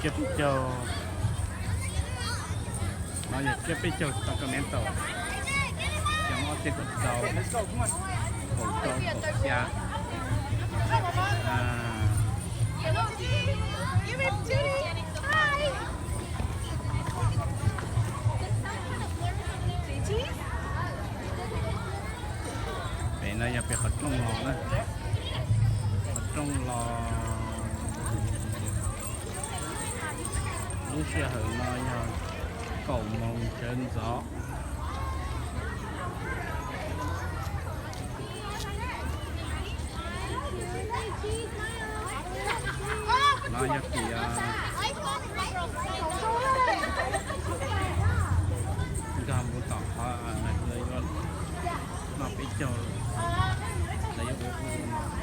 Tsiab peb caug, no yog tsiab peb caug Sacramento, xyoo ob txhiab kaum rau, kaum rau kaum xya. Pem no yog pem qhov rooj los na, qhov rooj los. Lub sij hawm no yog kaum moos sawv ntxov. No yog tias nkag mus tom qhov lawv yuav noj peb caug, lawv yuav ua ub ua no.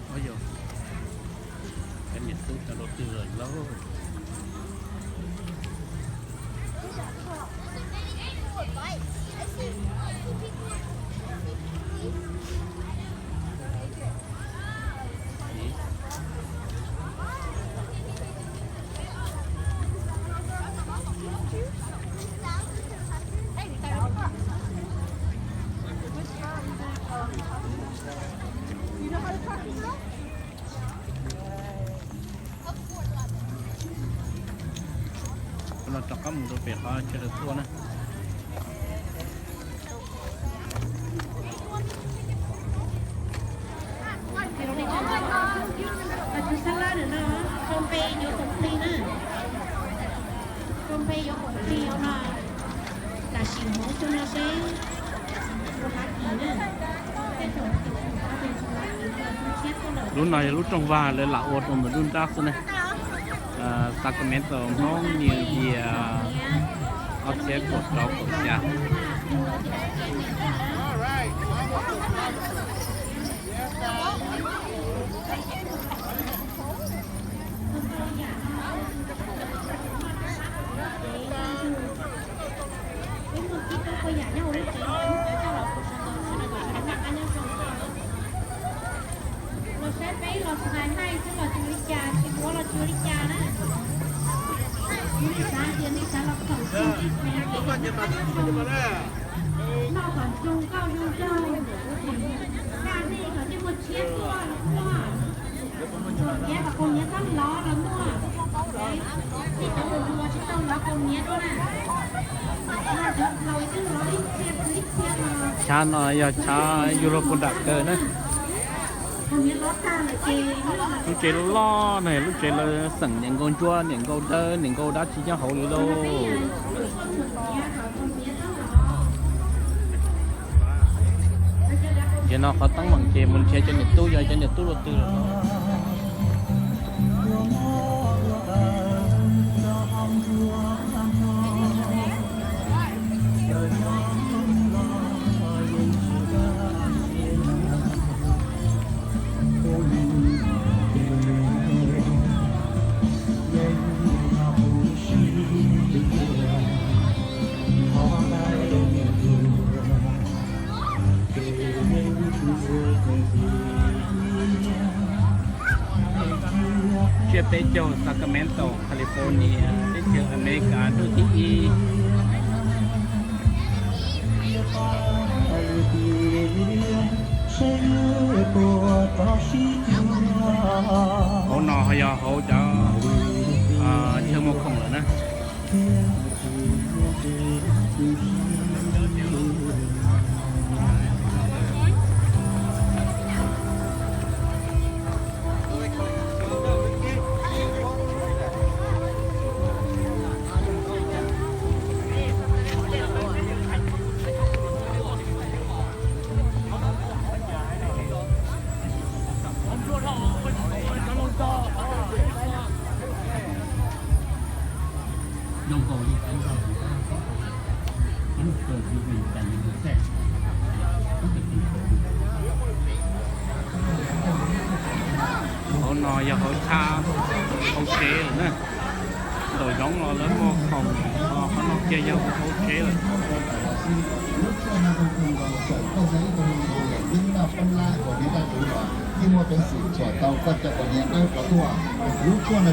Ov yog, cov niam tub cov rau twg lawm lauj? Los rov qab mus rau pem qhov chaw lawv tuaj na. Tus xab lab no, koj npe yuav koom plig na, koj npe yuav koom plig no, tam sim hmoov xwb no seb ua hav kis na. Lub no yog lub rooj vag lawv lam ua rau ntawm nruab nrab xwb ne. Sacramento Hmoob New Year ob txhiab kaum rau kaum xya. Los saib peb los xais haij xwb los tsis ua li cas, tsis muab los tsis ua li cas na. Nej xav tias nej xav los koom tus tib xeev ces nej qab nyob zoo, noj kom zoo nkauj zoo nraug, kaj nej kom nej muaj tshiab tuaj los muaj, tuaj kiav kom kaus hniav txhob lov los muaj. Nej cov uas tsis tau lov kaus hniav tuaj na, no cov laus twb lov ib txhia ib txhia no. Tshav no yog tshav yug lug puag nram kawg na. Lub tsev loj no yog lub tsev lawv xeem niam nkaus ntsuab, niam nkaus dawb, niam nkaus dab tsi nyob hauv li lauj. Ces no qhov teeb meem ces mus nrhiav cov niam tub, yog cov niam tub luaj twg lawm. Tsiab peb caug Sacramento, California, teb chaws Amelikas ntuj thib ib. Hauv no ho yog hauv cov chaw muag khoom lawm na. Hauv no yog hauv tshab hauv tsev lawm na. Ntaus zoov los lawv muaj khoom, qhov no kiag yog hauv tsev lawm. Lub tshuaj no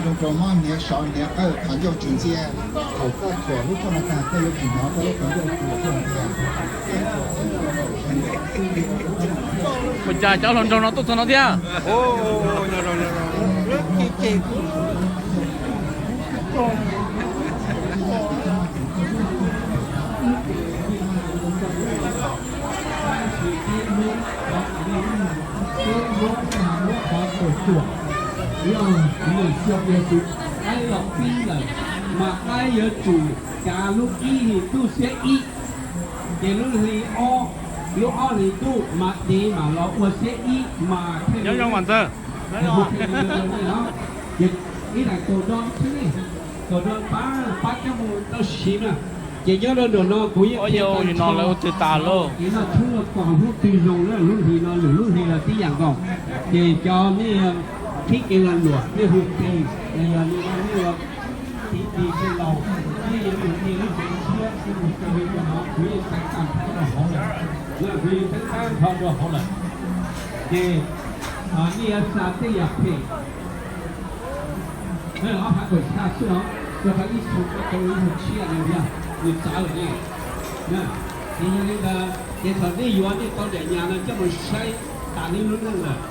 zoo rau mob hniav sov hniav qawj qhov ncauj tsus ntxiab, thaum koj thuam lub tshuaj no tag koj yuav tsis hnov koj lub qhov ncauj tsus tuaj ntxiag. Ua cas cov hluas nraug no tuaj txog no thiab? Qaib los pib lawm, mas qaib yuav tsum kav lub ib hlis ntuj xiab ib, ces lub hli ob, lub ob hlis ntuj mas dev mam los ua xiab ib mas thiaj li zoo mas ntxawg. Ces ib daim tau do, tau do pab, pab coj mus tau siv na. Ces nyob rau nram no kuv yeej no lawv ua twg tas lauj? Ces noj tshoob los kom hnub twg zoo na, lub hlis no lwm lub hlis los tib yam nkaus. Ces cov nej khib kev lag luam, nej hu tes, yog li nej tiv tis tej laus, nej yuav mus ua lub tsev tshiab, mus rau li no, kuv yeej teeb tag nrho rau hauv lawm. Kuv yeej teeb tag nrho rau hauv lawm. Ces nej yuav xa tej yam phem, ob phav kaum tshaj xwb os, rau qhov ib xyoo koj tau ib xyoo tshiab li thiab, nws txawv lawm ne. Ces yog li ntawd ces thaum nej yuav nej tau daim nyas no coj mus saib tas nej lub neej lawm.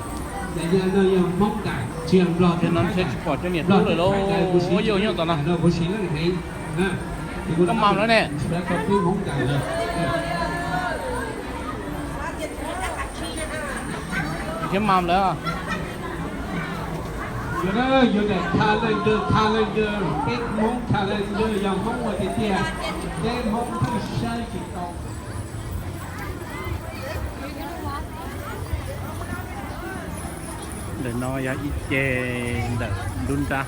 Daim nyas no yog Hmoob daim, tsis yog Nplog thiab Thaib daim. Nplog thiab Thaib daim kuv siv leej heev, kuv mam lawm ne. Thiab mam lawm. Yog daim calendar, calendar, peb Hmoob calendar yog Hmoob ua tiag tiag, peb Hmoob pheej saib tsis tau. Ntawm no yog ib ce ntawm nruab nrab.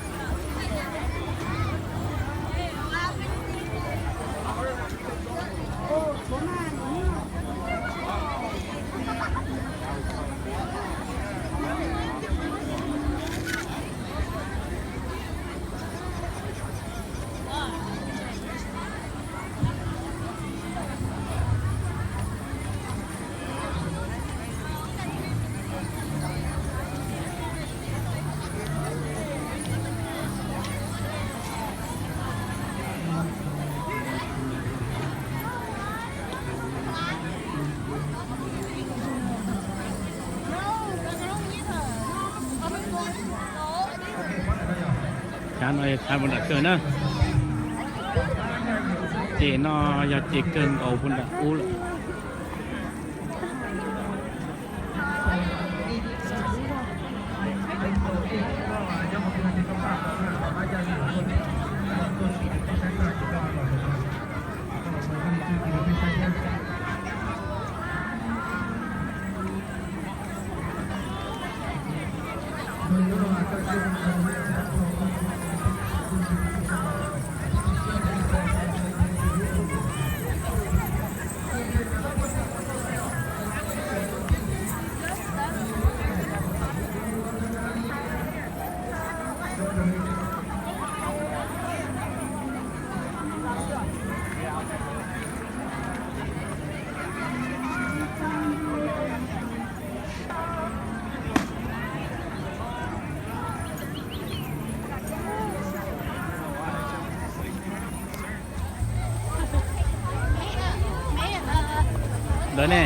Tshav no yog tshav puag nram kawg na. Ces no yog ces kawg nkaus puag nram ub lawm. Ntawd ne.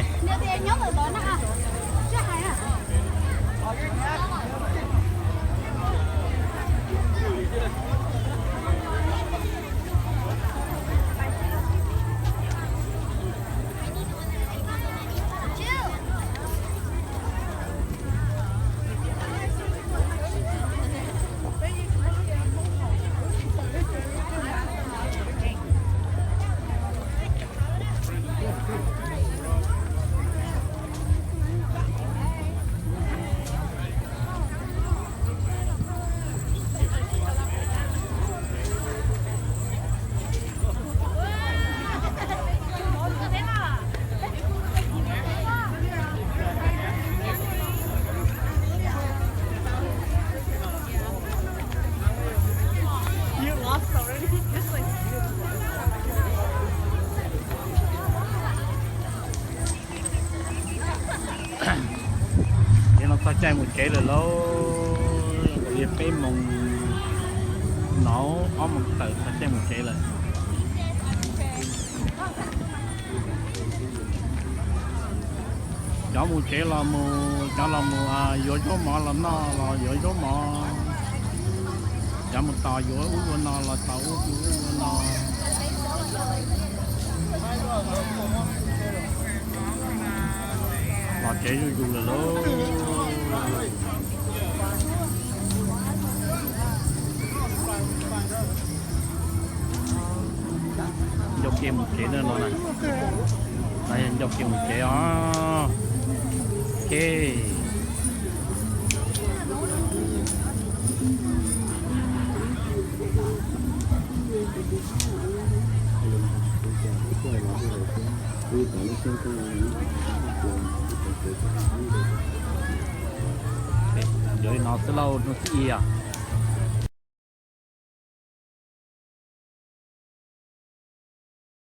Caij mus tsev lawm lauj, li peb moos no, ob moos tawm txog caij mus tsev lawm. Cov mus tsev los mus, cov los mus yuav zaub mov los noj los yuav zaub mov, cov mus tos yuav ub yuav no los tos ub yuav ub yuav no. Los tsev zuj zus lawm lauj. Ncauj ke mus tsev na no na. Ncauj ke mus tsev os. Ke. Yuav li no xwb lauj, hnub thib ib os.